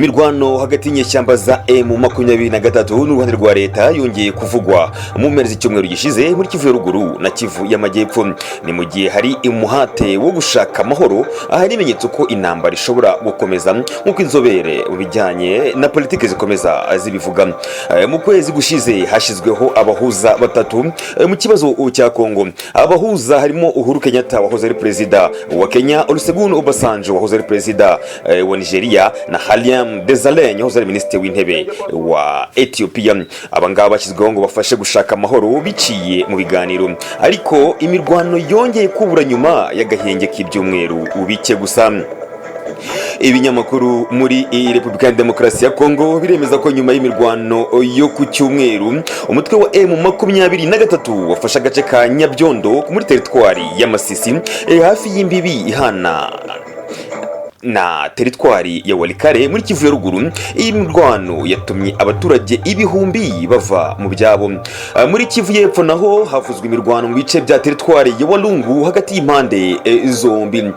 Imirwano hagati y'inyeshyamba za M23 n'uruhande rwa leta yongeye kuvugwa mu mpera z'icyumweru gishize muri Kivu ya Ruguru na Kivu y'Amajyepfo. Ni mu gihe hari umuhate wo gushaka amahoro, ahari ibimenyetso ko intambara ishobora gukomeza, nk'uko inzobere mu bijyanye na politiki zikomeza zibivuga. Mu kwezi gushize hashyizweho abahuza batatu mu kibazo cya Kongo. Abahuza harimo Uhuru Kenyatta wahoze ari perezida wa Kenya, Olusegun Obasanjo wahoze ari perezida wa Nigeria na Hailemariam Desalegn wahoze ari minisitiri w'intebe wa Ethiopia. Aba ngaba bashyizweho ngo bafashe gushaka amahoro biciye mu biganiro, ariko imirwano yongeye kubura nyuma y'agahenge k'ibyumweru bike gusa. Ibinyamakuru muri Repubulika ya Demokarasi ya Kongo biremeza ko nyuma y'imirwano yo ku cyumweru, umutwe wa M23 wafashe agace ka Nyabyondo muri teritwari ya Masisi, hafi y'imbibi ihana na teritwari ya Walikale muri Kivu ya Ruguru. Iyi mirwano yatumye abaturage ibihumbi bava mu byabo. Muri Kivu y'Epfo naho havuzwe imirwano mu bice bya teritwari ya Walungu hagati y'impande zombi.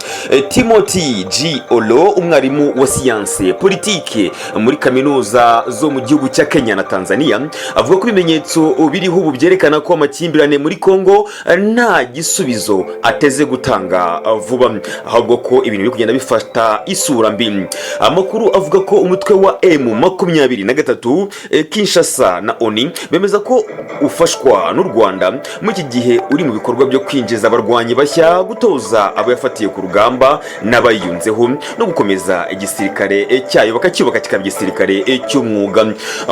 Timothy G Olo, umwarimu wa siyanse politike muri kaminuza zo mu gihugu cya Kenya na Tanzania, avuga ko ibimenyetso biriho ubu byerekana ko amakimbirane muri Kongo nta gisubizo ateze gutanga vuba, ahubwo ko ibintu biri kugenda bifata isura mbi. Amakuru avuga ko umutwe wa M23, Kinshasa na ONU bemeza ko ufashwa n'u Rwanda, muri iki gihe uri mu bikorwa byo kwinjiza abarwanyi bashya, gutoza abo yafatiye ku rugamba n'abayiyunzeho, no gukomeza igisirikare cyayo, bakacyubaka kikaba igisirikare cy'umwuga.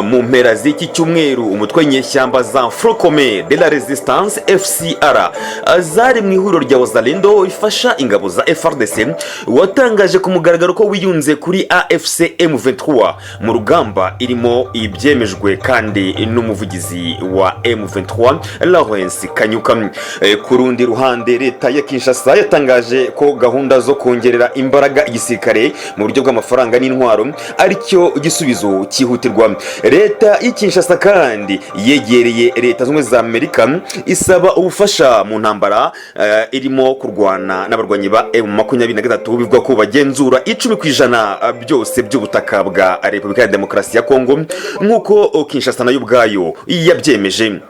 Mu mpera z'iki cyumweru, umutwe w'inyeshyamba za Front Commun de la Resistance, FCR, zari mu ihuriro rya Wazalendo rifasha ingabo za FARDC, watangaje ku mugaragaro ko wiyunze kuri AFC M23 mu rugamba irimo. Ibyemejwe kandi n'umuvugizi wa M23, Lawrence Kanyuka. Ku rundi ruhande, leta ya Kinshasa yatangaje ko gahunda zo kongerera imbaraga igisirikare mu buryo bw'amafaranga n'intwaro aricyo gisubizo cyihutirwa. Leta y'i Kinshasa kandi yegereye Leta Zunze Ubumwe za Amerika isaba ubufasha mu ntambara irimo kurwana n'abarwanyi ba M23, bivuga ko bagenzura 10% byose by'ubutaka bwa Repubulika ya Demokarasi ya Kongo, nk'uko Kinshasa nayo ubwayo yabyemeje.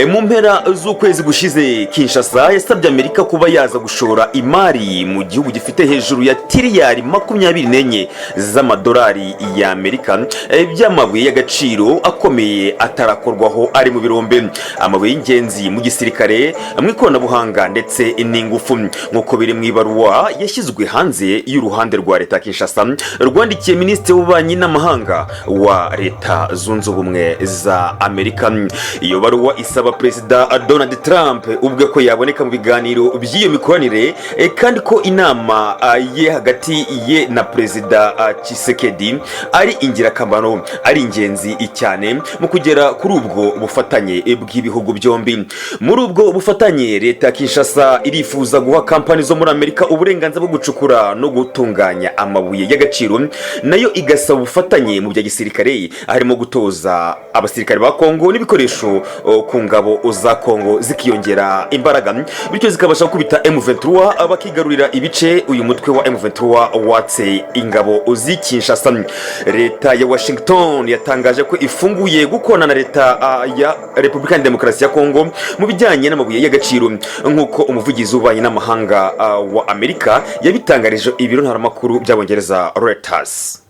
Mu mpera z'ukwezi gushize, Kinshasa yasabye Amerika kuba yaza gushora imari mu gihugu gifite hejuru ya tiriyari 24 z'amadolari y'Amerika by'amabuye y'agaciro akomeye atarakorwaho ari mu birombe, amabuye y'ingenzi mu gisirikare, mu ikoranabuhanga ndetse n'ingufu, nk'uko biri mu ibaruwa yashyizwe hanze y'uruhande rwa leta ya Kinshasa rwandikiye minisitiri w'ububanyi n'amahanga wa Leta Zunze Ubumwe za Amerika. Iyo baruwa isaba Perezida Donald Trump ubwe ko yaboneka mu biganiro by'iyo mikoranire, kandi ko inama ye hagati ye na Perezida Tshisekedi ari ingirakamaro, ari ingenzi cyane mu kugera kuri ubwo bufatanye bw'ibihugu byombi. Muri ubwo bufatanye, leta ya Kinshasa irifuza guha kampani zo muri Amerika uburenganzira bwo gucukura no gutunganya amabuye y'agaciro, nayo igasaba ubufatanye mu bya gisirikare, harimo gutoza abasirikare ba Kongo n'ibikoresho ku ngabo za Kongo zikiyongera imbaraga, bityo zikabasha gukubita M23 bakigarurira ibice uyu mutwe wa M23 watse ingabo z'i Kinshasa. Leta ya Washington yatangaje ko ifunguye gukorana na leta ya Repubulika ya Demokarasi ya Kongo mu bijyanye n'amabuye y'agaciro, nk'uko umuvugizi w'ububanyi n'amahanga wa Amerika yabitangarije ibiro ntaramakuru by'Abongereza Reuters.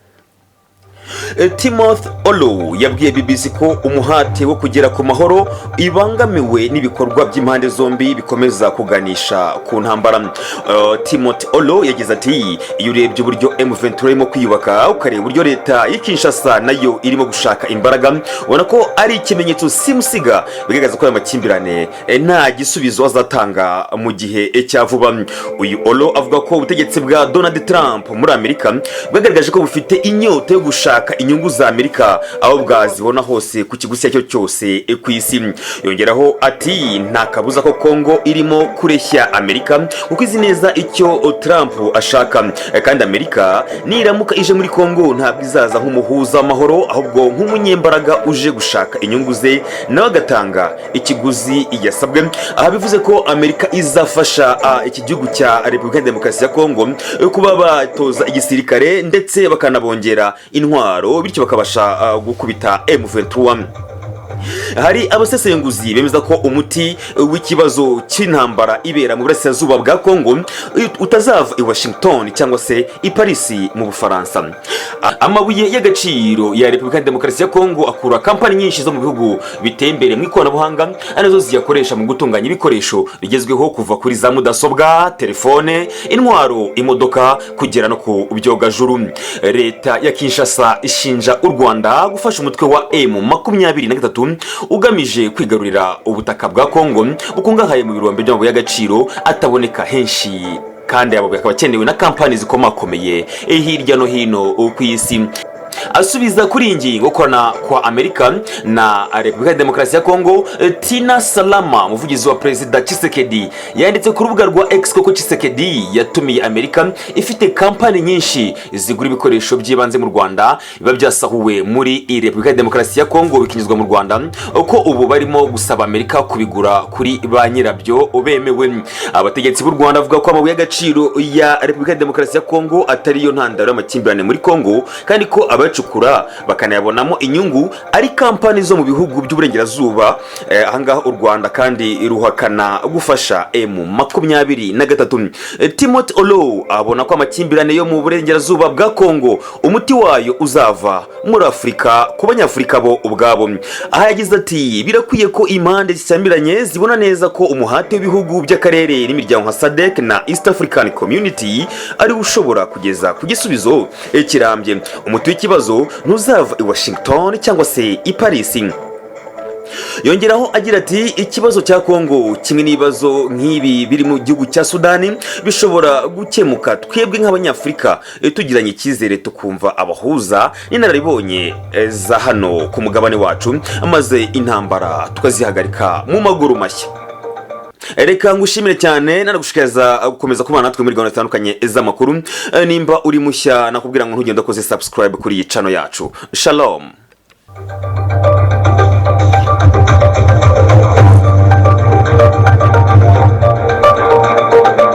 Timothy Olo yabwiye BBC ko umuhate wo kugera ku mahoro ibangamiwe n'ibikorwa by'impande zombi bikomeza kuganisha ku ntambara. Timothy Olo yagize ati: "Iyo urebye uburyo M23 irimo kwiyubaka, ukareba uburyo leta y'i Kinshasa nayo irimo gushaka imbaraga, ubona ko ari ikimenyetso simusiga bigaragaza ko aya makimbirane nta gisubizo azatanga mu gihe cya vuba." Uyu Olo avuga ko ubutegetsi bwa Donald Trump muri Amerika bwagaragaje ko bufite inyota yo gushaka gushaka inyungu za Amerika aho bwazibona hose, ku kiguzi icyo ari cyo cyose ku isi. Yongeraho ati: "Nta kabuza ko Kongo irimo kureshya Amerika, kuko izi neza icyo Trump ashaka. Kandi Amerika niramuka ije muri Kongo, ntabwo izaza nk'umuhuza w'amahoro, ahubwo nk'umunyembaraga uje gushaka inyungu ze, nawe agatanga ikiguzi yasabwe." Aha bivuze ko Amerika izafasha iki gihugu cya Repubulika ya Demokarasi ya Kongo kuba batoza igisirikare, ndetse bakanabongera intwaro, bityo bakabasha gukubita M23. Hari abasesenguzi bemeza ko umuti w'ikibazo cy'intambara ibera mu burasirazuba bwa Kongo utazava i Washington cyangwa se i Paris mu Bufaransa. Amabuye y'agaciro ya Repubulika ya Demokarasi ya Kongo akura kampani nyinshi zo mu bihugu biteye imbere mu ikoranabuhanga, arizo ziyakoresha mu gutunganya ibikoresho bigezweho, kuva kuri za mudasobwa, telefone, intwaro, imodoka, kugera no ku byogajuru. Leta ya Kinshasa ishinja u Rwanda gufasha umutwe wa M23 ugamije kwigarurira ubutaka bwa Kongo bukungahaye mu birombe by'amabuye y'agaciro ataboneka henshi, kandi aya mabuye akaba akenewe na kampani zikomakomeye hirya no hino ku isi. Asubiza kuri iyi ngingo, gukorana kwa Amerika na Repubulika ya Demokarasi ya Kongo, Tina Salama, umuvugizi wa Perezida Tshisekedi, yanditse ku rubuga rwa X ko Tshisekedi yatumiye Amerika ifite kampani nyinshi zigura ibikoresho by'ibanze mu Rwanda biba byasahuwe muri Repubulika ya Demokarasi ya Kongo bikinyuzwa mu Rwanda, ko ubu barimo gusaba Amerika kubigura kuri ba nyirabyo bemewe. Abategetsi b'u Rwanda bavuga ko amabuye y'agaciro ya Repubulika ya Demokarasi ya Kongo atari yo ntandaro y'amakimbirane muri Kongo, kandi ko abayacukura bakanayabonamo inyungu ari kampani zo mu bihugu by'uburengerazuba. Ahangaha u Rwanda kandi ruhakana gufasha M23. Timothy Olo abona ko amakimbirane yo mu burengerazuba bwa Kongo umuti wayo uzava muri Afurika, ku Banyafurika bo ubwabo. Aha yagize ati: "Birakwiye ko impande zishyamiranye zibona neza ko umuhate w'ibihugu by'akarere n'imiryango nka SADC na East African Community ari wo ushobora kugeza ku gisubizo kirambye. Umuti w'ikibazo ntuzava i Washington cyangwa se i Paris." Yongeraho agira ati: "Ikibazo cya Kongo, kimwe n'ibibazo nk'ibi biri mu gihugu cya Sudani, bishobora gukemuka twebwe nk'Abanyafurika tugiranye icyizere, tukumva abahuza n'inararibonye za hano ku mugabane wacu, maze intambara tukazihagarika mu maguru mashya." Reka ngushimire cyane, nanagushishikariza gukomeza kubana natwe muri gahunda zitandukanye z'amakuru. Nimba uri mushya, nakubwira ngo ntugende udakoze subscribe kuri iyi channel yacu. Shalom.